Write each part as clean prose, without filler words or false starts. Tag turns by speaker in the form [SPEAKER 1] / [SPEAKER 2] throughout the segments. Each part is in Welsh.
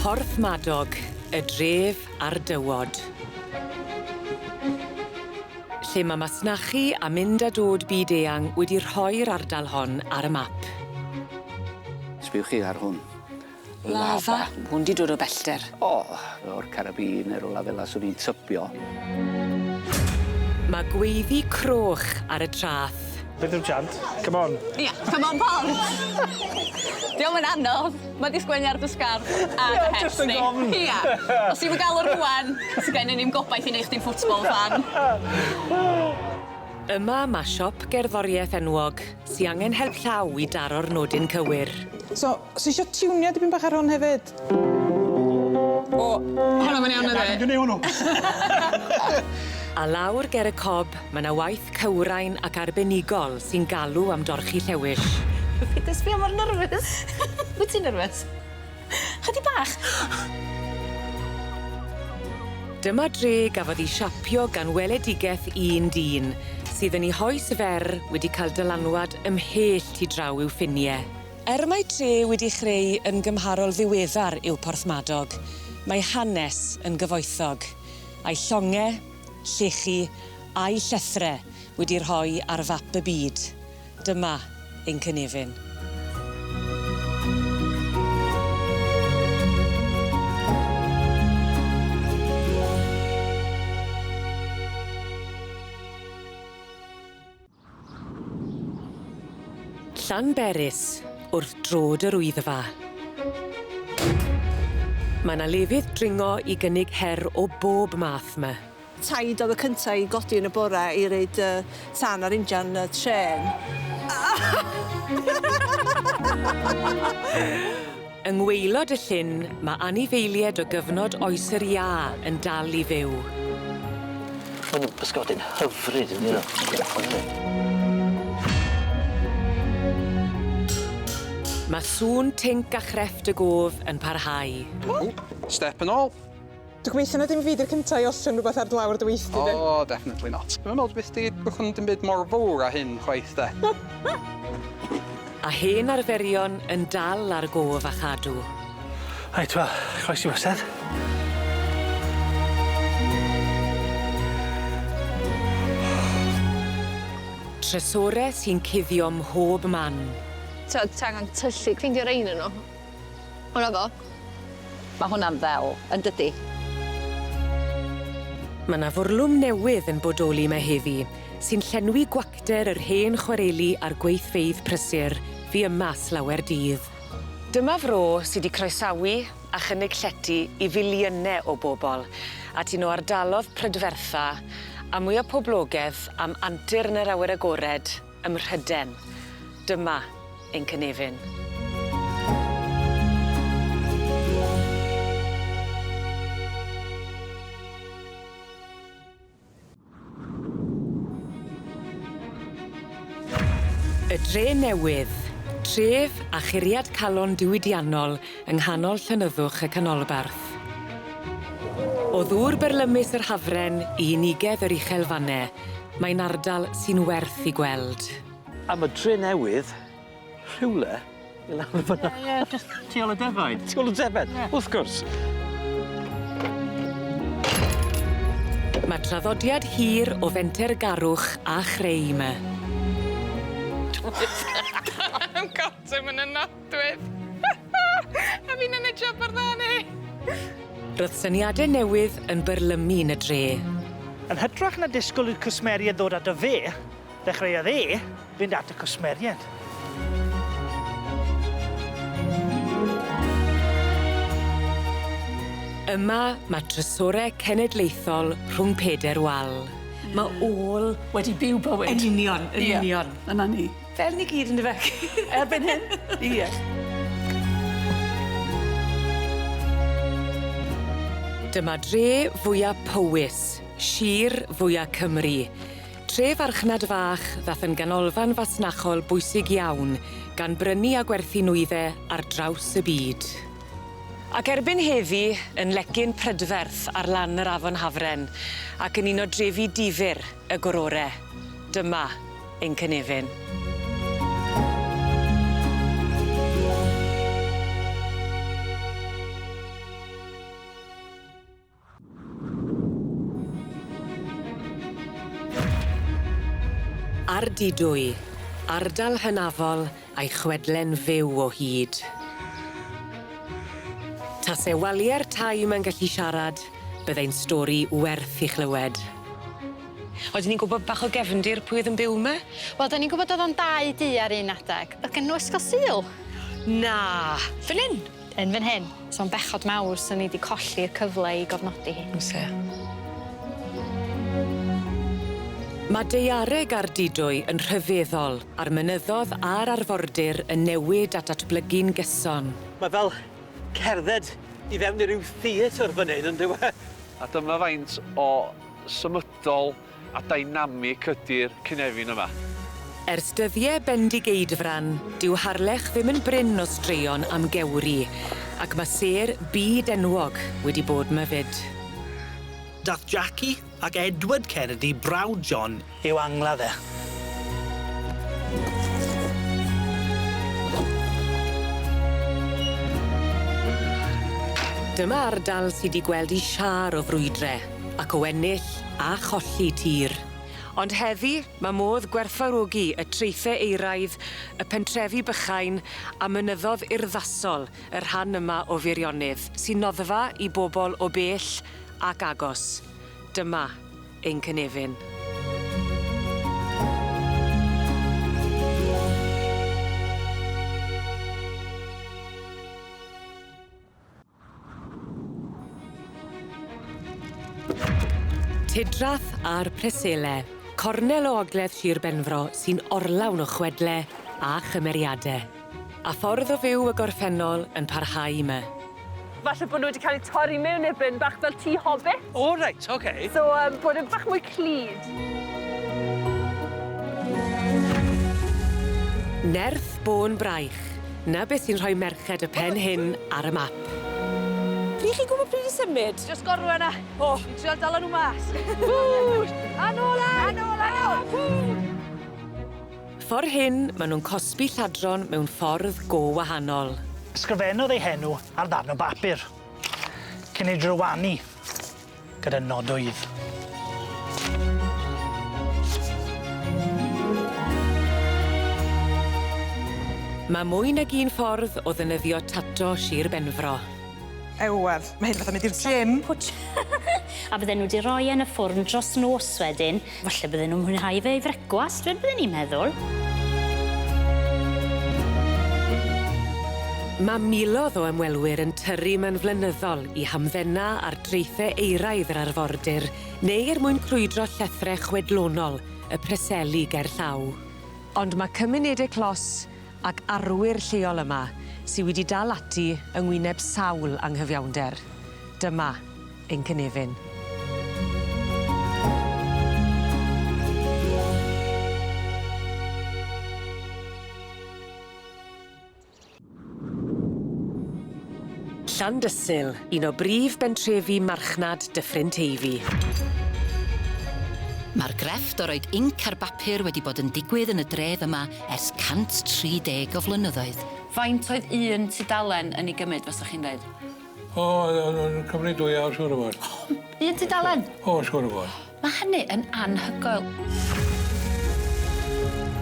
[SPEAKER 1] Porthmadog, y dref a'r dywod. Lle ma' masnachu a mynd a dod byd eang wedi rhoi'r ardal hon ar y map.
[SPEAKER 2] Sbiwch chi ar hwn.
[SPEAKER 1] Lava. Ma' hwn 'di dod o bellter.
[SPEAKER 2] O, o'r Caribî ne' rwla fel 'a swn i'n tybio.
[SPEAKER 1] Ma' gweiddi croch ar y trath.
[SPEAKER 3] Beth yw'r chant? Come on.
[SPEAKER 4] Ia, come on Port! 'Di o'm yn anodd. Ma' 'di sgwennu ar dy sgarff a dy het
[SPEAKER 3] Jyst yn
[SPEAKER 4] di.
[SPEAKER 3] gofn.
[SPEAKER 4] Ia. Os ti'm yn ga'l o rŵan, sgennon ni'm gobaith i neu' chdi'n football fan.
[SPEAKER 1] Yma ma' siop gerddorieth enwog sy angen help llaw i daro'r nodyn cywir.
[SPEAKER 5] So, os isio tiwnio dipyn bach ar hwn hefyd?
[SPEAKER 4] O, hwnna mae'n iawn ydi?
[SPEAKER 3] Dwi'n neud hwnnw.
[SPEAKER 1] A lawr ger y cob, ma' 'na waith cywrain ac arbenigol sy'n galw am dorchi llewis.
[SPEAKER 4] Paid â sbio mor nyrfys. Wyt ti'n nyrfys? Chydig bach.
[SPEAKER 1] Dyma dre gafodd 'i siapio gan weledigeth un dyn, sydd yn 'i hoes fer wedi ca'l dylanwad ymhell tu draw i'w ffinie. Er mai tre wedi chreu yn gymharol ddiweddar yw Porthmadog, mae hanes yn gyfoethog, a'i llonge, llechi a'i llethre wedi rhoi ar fap y byd. Dyma ein cynefin. Llanberis, wrth drod yr Wyddfa. Ma' 'na lefydd dringo i gynnig her o bob math 'my.
[SPEAKER 6] Taid o'dd y cynta i godi yn y bore i roid yy tân ar injan y trên.
[SPEAKER 1] Yng ngwaelod y llyn, ma' anifeilied o gyfnod Oes yr Iâ yn dal i fyw.
[SPEAKER 7] Ma' nw'n bysgodyn hyfryd yndyn nw?
[SPEAKER 1] Ma' sŵn tinc a chrefft y gof yn parhau.
[SPEAKER 8] O! Step yn ôl.
[SPEAKER 5] Dwi'n gobeithio na dim fi 'di'r cynta i ollwng rwbeth ar lawr dy weithdy di.
[SPEAKER 8] O, definitely not. Dwi'm yn meddwl byth 'di gollwng dim byd mor fowr â hyn chwaith de.
[SPEAKER 1] A hen arferion yn dal ar gof a chadw.
[SPEAKER 3] Reit wel, croesi bysedd.
[SPEAKER 1] Trysore sy'n cuddio mhob man.
[SPEAKER 9] T'od ti angan tyllu ffeindio rein yn nhw. Hwnna ddo.
[SPEAKER 4] Ma' hwnna'n ddel, yndydi?
[SPEAKER 1] Ma' 'na fwrlwm newydd yn bodoli 'ma heddi, sy'n llenwi gwacter yr hen chwareli a'r gweithfeydd prysur fu yma slawer dydd. Dyma fro sy 'di croesawu a chynnig llety i filiyne o bobol at un o ardalodd prydfertha a mwya poblogedd am antur yn yr awyr agored ym Mhryden. Dyma ein cynefin. Y dre newydd, tref a churiad calon diwydiannol yng nghanol llenyddwch y canolbarth. O ddŵr byrlymus yr Hafren i unigedd yr Uchelfanne, mae'n ardal sy'n werth 'i gweld.
[SPEAKER 7] A ma' dre newydd rhywle i lawr fyn 'na.
[SPEAKER 10] Ie ie jyst tu ôl y defaid.
[SPEAKER 7] Tu ôl y defed? Ie. Wrth gwrs.
[SPEAKER 1] Ma' traddodiad hir o fentergarwch a chreu 'my.
[SPEAKER 11] I'm got him yn y nodwydd. A fi'n yn y job ar ddani.
[SPEAKER 1] Ro'dd syniade newydd yn byrlymu yn y dre.
[SPEAKER 3] Yn hytrach na disgwl i'r cwsmeriaid ddod ato fe, ddechreuodd e fynd at y cwsmeriaid.
[SPEAKER 1] Yma ma' trysore cenedlaethol rhwng peder wal. Ma' ôl...
[SPEAKER 12] Wedi byw bywyd.
[SPEAKER 1] Yn union, yn union.
[SPEAKER 12] Ie, 'na ni.
[SPEAKER 1] Fel ni gyd yndyfe?
[SPEAKER 12] Erbyn hyn, ie.
[SPEAKER 1] Dyma dre fwya Powys, sir fwya Cymru. Tre farchnad fach ddath yn ganolfan fasnachol bwysig iawn, gan brynu a gwerthu nwydde ar draws y byd. Ac erbyn heddi, yn lecyn prydferth ar lan yr Afon Hafren, ac yn un o drefi difyr y gorore. Dyma ein cynefin. Ardudwy, ardal hynafol a'i chwedle'n fyw o hyd. Tase walie'r tai 'ma'n gallu siarad, byddai'n stori werth 'i chlywed. Oedden ni'n gwbod bach o gefndir pwy o'dd yn byw 'ma?
[SPEAKER 9] Wel 'dan ni'n gwbod o'dd o'n dau dŷ ar un adeg. O'dd gennyn nw ysgol Sul.
[SPEAKER 1] Na! Fyn 'yn?
[SPEAKER 9] Yn fan hyn. So ma'n bechod mawr swn i 'di colli'r cyfle i gofnodi hi.
[SPEAKER 1] Byse. Ma' daeareg Ardudwy yn rhyfeddol a'r mynyddodd a'r arfordir yn newid a datblygu'n gyson.
[SPEAKER 7] Ma' fel cerdded i fewn i ryw theatr fan 'yn on'd yw e?
[SPEAKER 13] A dyma faint o symudol a dynamic ydi'r cynefin yma.
[SPEAKER 1] Ers dyddie Bendigeidfran, dyw Harlech ddim yn brin o straeon am gewri, ac ma' sêr byd enwog wedi bod 'ma 'fyd.
[SPEAKER 3] Dath Jackie ac Edward Kennedy, brawd John, i'w angladd e.
[SPEAKER 1] Dyma ardal sy 'di gweld 'i siâr o frwydre, ac o ennill a cholli tir. Ond heddi, ma' modd gwerthfawrogi y traethe euraidd, y pentrefi bychain, a mynyddodd urddasol y rhan yma o Feirionnydd, sy'n noddfa i bobol o bell ac agos. Dyma ein cynefin. Tidrath a'r Presele, cornel o ogledd Shir Benfro sy'n orlawn o chwedle a chymeriade. A ffordd o fyw y gorffennol yn parhau 'my.
[SPEAKER 14] Falle bod nhw wedi cael eu torri mewn i'r bryn bach fel tŷ hobbit.
[SPEAKER 7] O reit, oce.
[SPEAKER 14] So yym bod e bach mwy clyd.
[SPEAKER 1] Nerth bôn braich. 'Na beth sy'n rhoi merched y pen hyn ar y map.
[SPEAKER 14] Pryd chi'n gwybod pryd i symud? Jyst gorwen a... O! Fi'n trial dala nhw mas. Ww! A nôl e! A nôl e!
[SPEAKER 1] Ffor hyn, ma' nw'n cosbi lladron mewn ffordd go wahanol.
[SPEAKER 3] Ysgrifennodd ei henw ar ddarn o bapur, cyn ei drywanu gyda nodwydd.
[SPEAKER 1] Ma' mwy nag un ffordd o ddefnyddio tato Shir Benfro.
[SPEAKER 5] Ewadd, ma' hyn fatha mynd i'r gym.
[SPEAKER 15] Pwtsh. A bydden nhw 'di roi e yn y ffwrn dros nos wedyn. Falle bydden nhw'n mwynhau fe i frecwast, be' bydden i'n meddwl.
[SPEAKER 1] Ma' milodd o ymwelwyr yn tyrru 'ma'n flynyddol i hamddena ar draethe euraidd yr arfordir neu er mwyn crwydro llethre chwedlonol y Preseli gerllaw. Ond ma' cymunede clos ac arwyr lleol yma sy wedi dal ati yng ngwyneb sawl anghyfiawnder. Dyma ein cynefin. Llandysul, un o brif bentrefi marchnad Dyffryn Teifi.
[SPEAKER 16] Mae'r grefft o roid inc ar bapur wedi bod yn digwydd yn y dref yma ers 130 o flynyddoedd.
[SPEAKER 4] Faint oedd un tudalen yn ei gymryd, faswch chi'n dweud?
[SPEAKER 17] O, oedd o'n cymryd dwy awr siŵr o fod.
[SPEAKER 4] Un tudalen?
[SPEAKER 17] O, siŵr o fod.
[SPEAKER 16] Mae hynny yn anhygoel.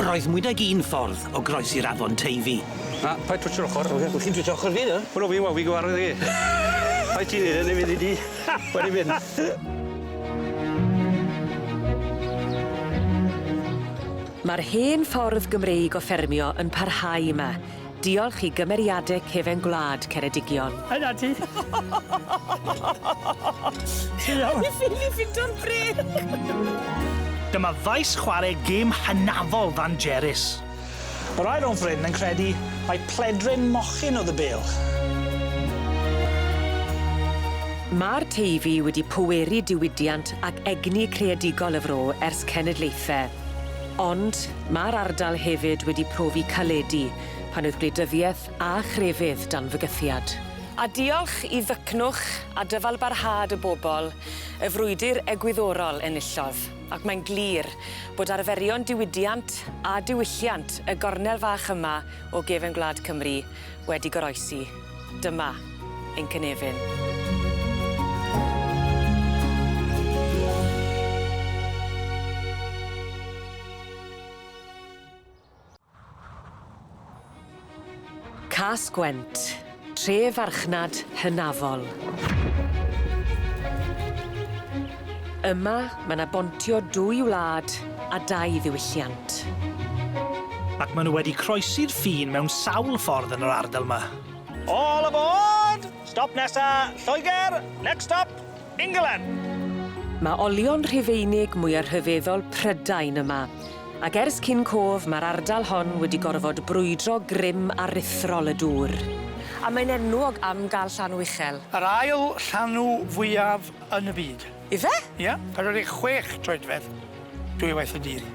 [SPEAKER 18] Roedd mwy nag un ffordd o groesi'r afon Teifi.
[SPEAKER 8] Na, paid twtsio'r ochor.
[SPEAKER 7] Oce, wyt ti'n twtsio ochor fi nawr?
[SPEAKER 8] Wel, fi, wel, fi gyfarwydd i. Paid ti neud e, neu fydd i di wedi mynd.
[SPEAKER 1] Mae'r hen ffordd Gymreig o ffermio yn parhau yma, diolch i gymeriade cefen gwlad Ceredigion.
[SPEAKER 3] Yna ti. Ti'n iawn?
[SPEAKER 1] Fi ffili ffindo'r brêc!
[SPEAKER 3] Dyma faes chware gêm hynafol ddanjerus. Ma' rai rownd ffor 'yn yn credu mai pledren mochyn o'dd y bêl.
[SPEAKER 1] Ma'r Teifi wedi pweru diwydiant ac egni creadigol y fro ers cenedlaethe. Ond ma'r ardal hefyd wedi profi caledu pan oedd gwleidyddieth a chrefydd dan fygythiad. A diolch i ddycnwch a dyfalbarhad y bobol, y frwydyr egwyddorol enillodd, ac mae'n glir bod arferion diwydiant a diwylliant y gornel fach yma o gefen gwlad Cymru wedi goroesi. Dyma ein cynefin. Cas-gwent, tre farchnad hynafol. Yma, ma' 'na bontio dwy wlad a dau ddiwylliant.
[SPEAKER 3] Ac ma' nw wedi croesi'r ffin mewn sawl ffordd yn yr ardal 'ma. All aboard! Stop nesa, Lloeger! Next stop, England!
[SPEAKER 1] Ma' olion Rhufeinig mwya rhyfeddol Prydain yma, ac ers cyn cof ma'r ardal hon wedi gorfod brwydro grym aruthrol y dŵr. A mae'n enwog am ga'l llanw uchel.
[SPEAKER 19] Yr ail llanw fwyaf yn y byd.
[SPEAKER 1] Yfe?
[SPEAKER 19] Ie, 46 troedfedd, dwywaith y dydd.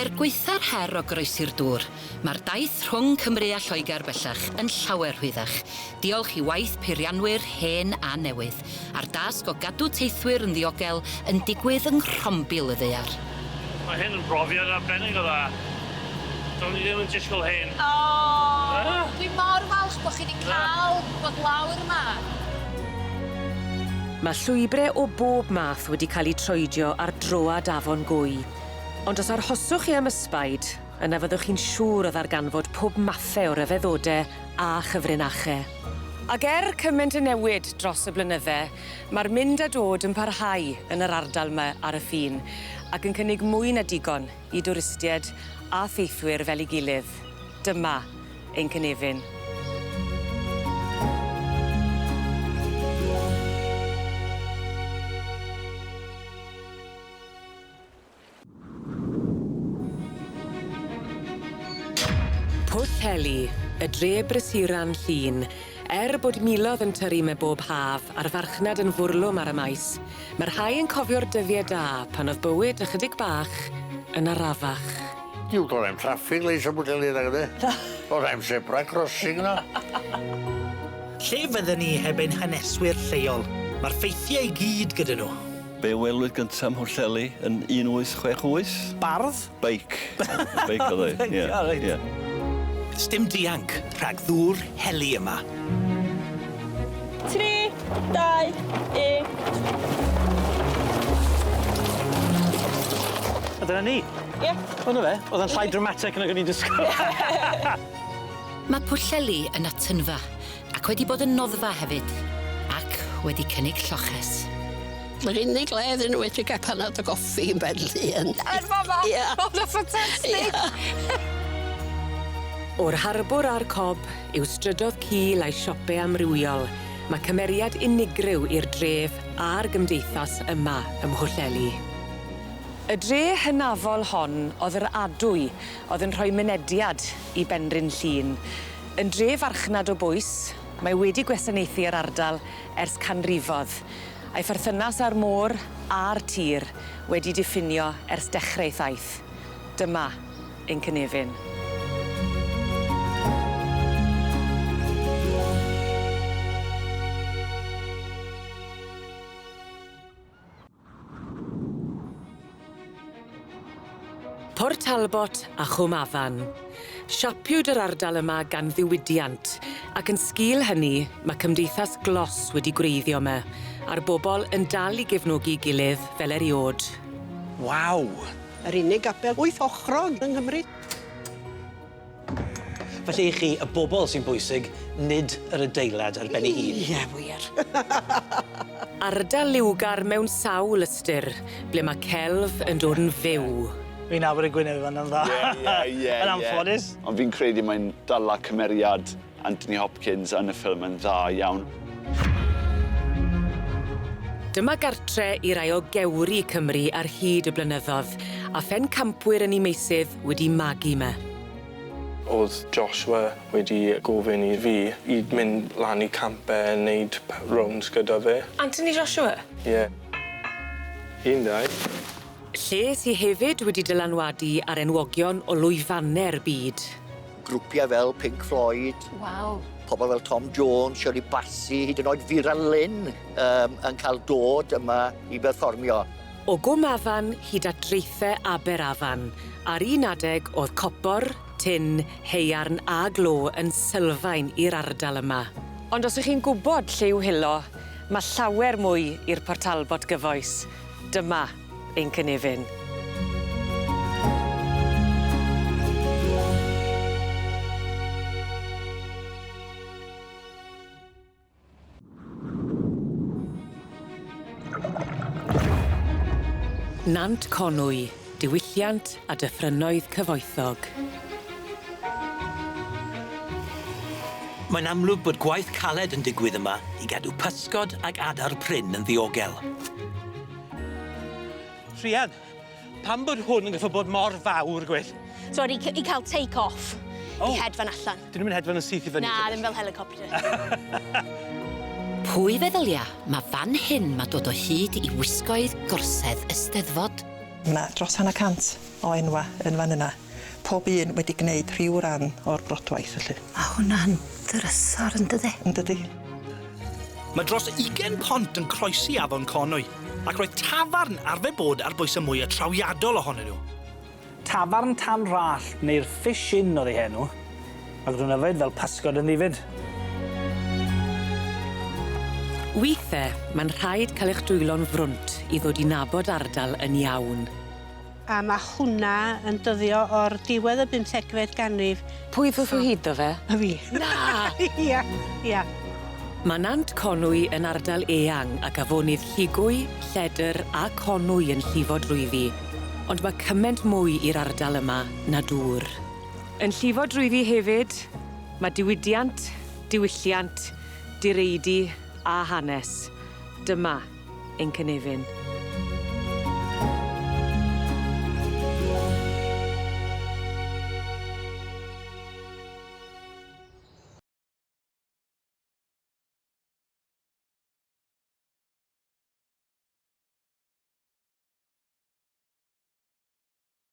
[SPEAKER 16] Er gwaetha'r her o groesi'r dŵr, mae'r daith rhwng Cymru a Lloegr bellach yn llawer rhwyddach, diolch i waith peirianwyr hen a newydd, a'r dasg o gadw teithwyr yn ddiogel yn digwydd yng nghrombil y ddaear.
[SPEAKER 20] Mae hyn yn brofiad arbennig o dda. Do'n i ddim yn disgwyl hyn.
[SPEAKER 9] O! Dwi mor falch bo' chi 'di ca'l bod lawr yma.
[SPEAKER 1] Mae llwybre o bob math wedi cael eu troedio ar droad Afon Gwy. Ond os arhoswch chi am ysbaid, yna fyddwch chi'n siŵr o ddarganfod pob mathe o ryfeddode a chyfrinache. Ag er cyment y newid dros y blynydde, ma'r mynd a dod yn parhau yn yr ardal 'ma ar y ffin, ac yn cynnig mwy na digon i dwristied a theithwyr fel 'i gilydd. Dyma ein cynefin. Pwllheli, y dre brysuran Llŷn. Er bod milodd yn tyrru 'my bob haf a'r farchnad yn fwrlwm ar y maes, ma' rhai yn cofio'r dyddie da pan o'dd bywyd ychydig bach yn arafach.
[SPEAKER 21] Duw, do'dd na'm traffic lights yn Pwllheli nag o'dd e? Do'dd na'm zebra crossing 'no.
[SPEAKER 3] Lle fydden ni heb ein haneswyr lleol? Ma'r ffeithiau i gyd gyda nhw.
[SPEAKER 22] Be welwyd gynta ym Mhwllheli yn 1868?
[SPEAKER 3] Bardd?
[SPEAKER 22] Beic. Beic o'dd o ie.
[SPEAKER 3] O reit.
[SPEAKER 22] Ie.
[SPEAKER 18] Sdim dianc rhag ddŵr heli yma.
[SPEAKER 4] 3, 2, 1.
[SPEAKER 7] A dyna ni.
[SPEAKER 4] Ie.
[SPEAKER 7] O 'na fe. O'dd o'n llai dramatic nag o'n i'n disgwl.
[SPEAKER 16] Mae Pwllheli yn atynfa, ac wedi bod yn noddfa hefyd, ac wedi cynnig lloches.
[SPEAKER 12] Mae'r unig le iddyn nhw wedi cael panad o goffi yn Benllyn.
[SPEAKER 11] Yn fama?
[SPEAKER 12] Ia.
[SPEAKER 11] O ma' ffantastig.
[SPEAKER 1] O'r harbwr a'r cob i'w strydodd cul a'i siope amrywiol, ma' cymeriad unigryw i'r dref a'r gymdeithas yma ym Mhwllheli. Y dre hynafol hon o'dd yr adwy o'dd yn rhoi mynediad i Benrhyn Llŷn. Yn dre farchnad o bwys, mae wedi gwasanaethu yr ardal ers canrifodd. A'i pherthynas â'r môr a'r tir wedi diffinio ers dechreu thaith. Dyma ein cynefin. Port Talbot a Chwm Afan. Siapiwyd yr ardal yma gan ddiwydiant, ac yn sgil hynny, ma' cymdeithas glos wedi gwreiddio 'my, a'r bobol yn dal i gefnogi'i gilydd fel eriôd.
[SPEAKER 18] Waw!
[SPEAKER 6] Yr unig gapel wyth ochrog yng Nghymru.
[SPEAKER 7] Felly i chi, y bobol sy'n bwysig, nid yr adeilad ar ben ei hun.
[SPEAKER 6] Ie wir.
[SPEAKER 1] Ardal liwgar mewn sawl ystyr, ble ma' celf yn dod yn fyw.
[SPEAKER 3] Fi'n nabod y gwyneb yna'n dda.
[SPEAKER 23] Ie ie ie ie.
[SPEAKER 3] Yn anffodus.
[SPEAKER 23] Ond fi'n credu mae'n dala cymeriad Anthony Hopkins yn y ffilm yn dda iawn.
[SPEAKER 1] Dyma gartre i rai o gewri Cymru ar hyd y blynyddodd, a phencampwyr yn 'u meysydd wedi magu 'my.
[SPEAKER 24] O'dd Joshua wedi gofyn i fi i mynd lan i camp e a neud rounds gyda fe.
[SPEAKER 1] Anthony Joshua?
[SPEAKER 24] Ie. Un dau.
[SPEAKER 1] Lle sy hefyd wedi dylanwadu ar enwogion o lwyfanne'r byd.
[SPEAKER 25] Grwpie fel Pink Floyd.
[SPEAKER 9] Waw.
[SPEAKER 25] Pobol fel Tom Jones, Shirley Bassey, hyd yn oed Vera Lynn yym yn ca'l dod yma i berfformio.
[SPEAKER 1] O Gwm Afan hyd at draethe Aberafan, ar un adeg o'dd copor, tin, haearn a glo yn sylfaen i'r ardal yma. Ond os 'ych chi'n gwbod lle yw hilo, ma' llawer mwy i'r Port Talbot gyfoes. Dyma ein cynefin. Nant Conwy, diwylliant a dyffrynnoedd cyfoethog.
[SPEAKER 18] Mae'n amlwg bod gwaith caled yn digwydd yma i gadw pysgod ag adar prin yn ddiogel.
[SPEAKER 7] Rhian, pam bod hwn yn gyffo bod mor fawr, gwed?
[SPEAKER 2] So i, i cael take off, oh. i hedfan allan.
[SPEAKER 7] Dyn nhw'n hedfan yn syth i fyny?
[SPEAKER 2] Na, ddim fel helicopter.
[SPEAKER 16] Pwy feddylia, ma' fan hyn ma' dod o hyd i wisgoedd gorsedd y Steddfod.
[SPEAKER 5] Ma' 'na dros hanner cant o enwa' yn fan yna. Pob un wedi gneud rhyw ran o'r brodwaith felly.
[SPEAKER 10] Ma' hwnna'n drysor yndydi?
[SPEAKER 5] Yndydi?
[SPEAKER 3] Mae dros ugen pont yn croesi Afon Conwy, ac roedd tafarn arfer bod ar bwys y mwya trawiadol ohonyn nhw. Tafarn Tan Rallt, neu'r Fish Inn o'dd ei henw, ac ro'dd nw'n yfed fel pysgod yn ddifyd.
[SPEAKER 1] Withe, ma'n rhaid cael eich dwylo'n frwnt i ddod i nabod ardal yn iawn.
[SPEAKER 13] A ma' hwnna yn dyddio o'r diwedd y bymthegfed ganrif.
[SPEAKER 1] Pwy ddoth o hyd 'tho fe?
[SPEAKER 13] Y fi.
[SPEAKER 1] Na!
[SPEAKER 13] Ia, ia.
[SPEAKER 1] Ma' Nant Conwy yn ardal eang ac afonydd Llugwy, Lledr a Conwy yn llifo drwyddi, ond ma' cyment mwy i'r ardal yma na dŵr. Yn llifo drwyddi hefyd, ma' diwydiant, diwylliant, direidi a hanes. Dyma ein cynefin.